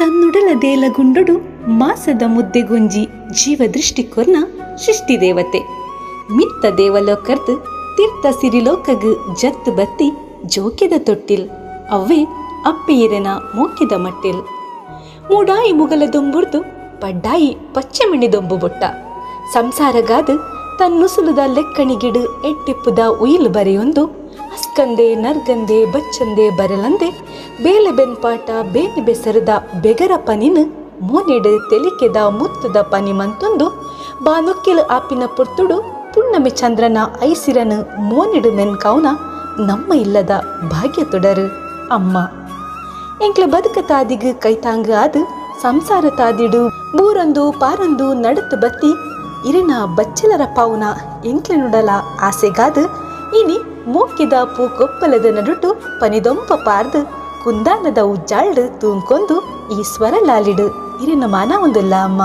ತನ್ನುಡಲ ದೇಲಗುಂಡೊಡು ಮಾಸದ ಮುದ್ದೆಗೊಂಜಿ ಜೀವದೃಷ್ಟಿ ಕೊರ್ನ ಸೃಷ್ಟಿ ದೇವತೆ. ಮಿತ್ತ ದೇವಲೋಕರ್ದ್ ತಿರ್ತ ಸಿರಿಲೋಕಗ್ ಜತ್ತ್ ಬತ್ತಿ ಜೋಕೆದ ತೊಟ್ಟಿಲ್ ಅವ್ವೇ ಅಪ್ಪೆಯಿರೆನ ಮೋಕೆದ ಮಟ್ಟೆಲ್. ಮೂಡಾಯಿ ಮುಗಲ ದೊಂಬುರ್ದು ಪಡ್ಡಾಯಿ ಪಚ್ಚೆಮಣಿ ದೊಂಬು ಬೊಟ್ಟ ಸಂಸಾರಗಾದ್ ತನ್ನುಸುಲುದ ಲೆಕ್ಕಣಿಗಿಡ್ ಎಡ್ಡೆಪ್ಪುದ ಉಯಿಲ್ ಬರೆಯೊಂದು ಅಸ್ಕಂದೆ ನರ್ಗಂದೆ ಬಚ್ಚಂದೆ ಬರೆಲಂದೆ ಬೇಲೆ ಬೆನ್ಪಾಟ ಬೇನೆ ಬೆಸರುದ ಬೆಗರ ಪನಿನ್ ಮೋನೆಡ್ ತೆಲಿಕೆದ ಮುತ್ತುದ ಪನಿ ಮಂತೊಂದು ಬಾನೊಕ್ಕೆಲ್ ಆಪಿನ ಪೊರ್ತುಡು ಪುಣ್ಣಮೆ ಚಂದ್ರನ ಐಸಿರನ್ ಮೋನೆಡ್ ಮೆನ್ಕಾವುನ ನಮ್ಮ ಇಲ್ಲದ ಭಾಗ್ಯ ತುಡರ್ ಅಮ್ಮ. ಎಂಕ್ಲೆ ಬದುಕ ತಾದಿಗ್ ಕೈತಾಂಗ್ ಆದ್ ಸಂಸಾರ ತಾದಿಡ್ ಬೂರೊಂದು ಪಾರೊಂದು ನಡತ್ ಬತ್ತಿ ಇರೆನ ಬಚ್ಚೆಲರ ಪಾವುನ ಎಂಕ್ಲೆನುಡಲ ಆಸೆಗಾದ್ ಇನಿ ಮೋಕೆದ ಪೂ ಕೊಪ್ಪಲದ ನಡುಟು ಪನಿದೊಂಪ ಪಾರ್ದ್ ಕುಂದಾನದ ಉಜ್ಜಾಲ್ಡ್ ತೂಂಕೊಂದು ಈ ಸ್ವರ ಲಾಲಿಡ್ ಇರೆನ ಮಾನಾವೊಂದುಲ್ಲ ಅಮ್ಮ.